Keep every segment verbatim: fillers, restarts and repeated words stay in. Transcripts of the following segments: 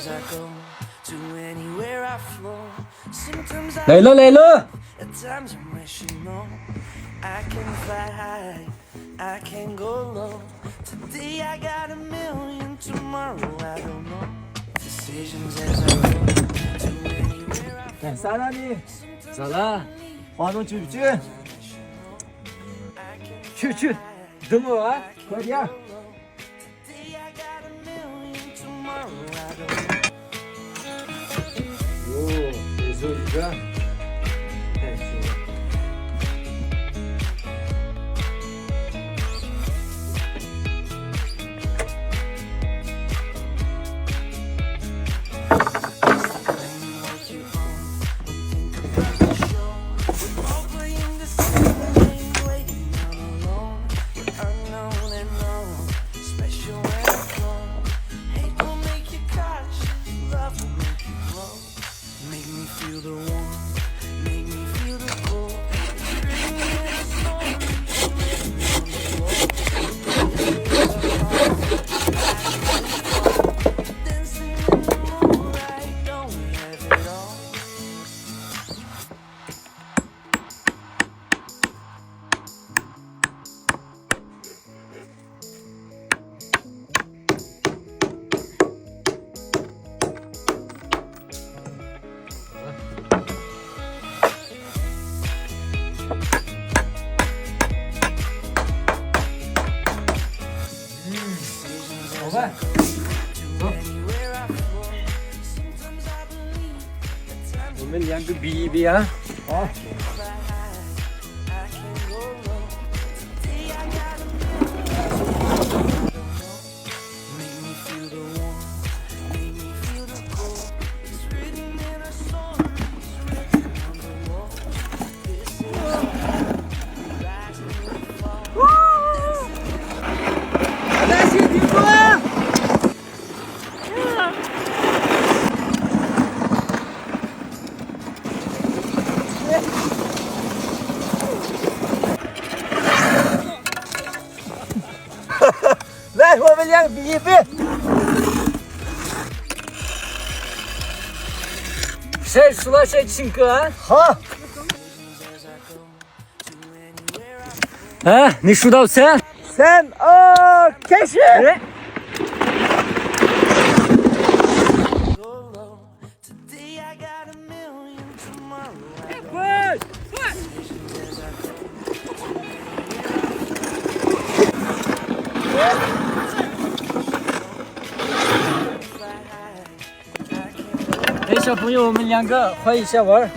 I go to anywhere I flow. Sometimes I لەيلا، لەيلا! At times I'm wishing, oh, I can fly high, I can go low. Today I got a million, tomorrow I don't know. Decisions as I go to anywhere I flow. سالام. سالام. خانىم چۈچۈ. چۈچۈ. دىمۇ ھە؟ كۆرۈيە. لا، هو مليان بيبي. شاي، شۇلار شاي چىشىڭكى، ھە؟ ھا؟ ھە، نېشۇداۋسەن؟ سەن، ئا، كەشى! ھەي، شاپۇڭى ئومۇلياڭگا خۇي ئىشە بار.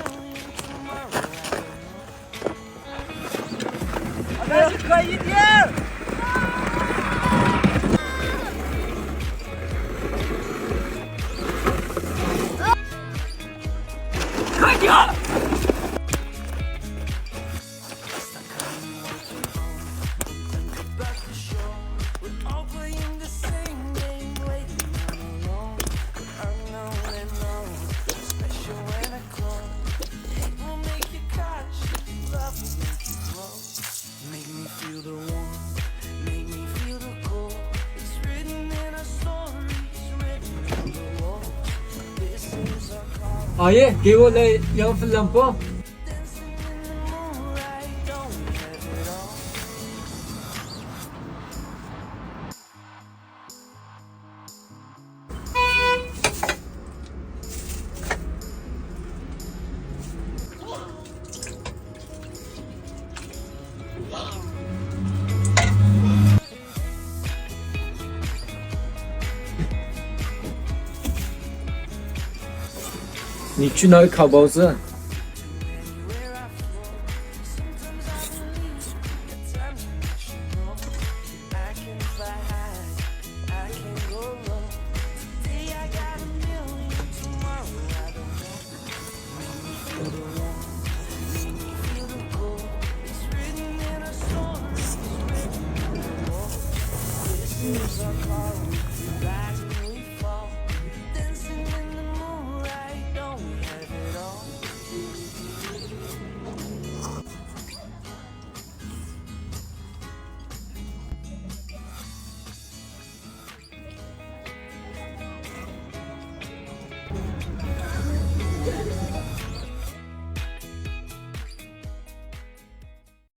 ئايە، گەيۋۆ لەي ياڭ فىلەمپۇ. نېچۈن ئاي كاباۋزى؟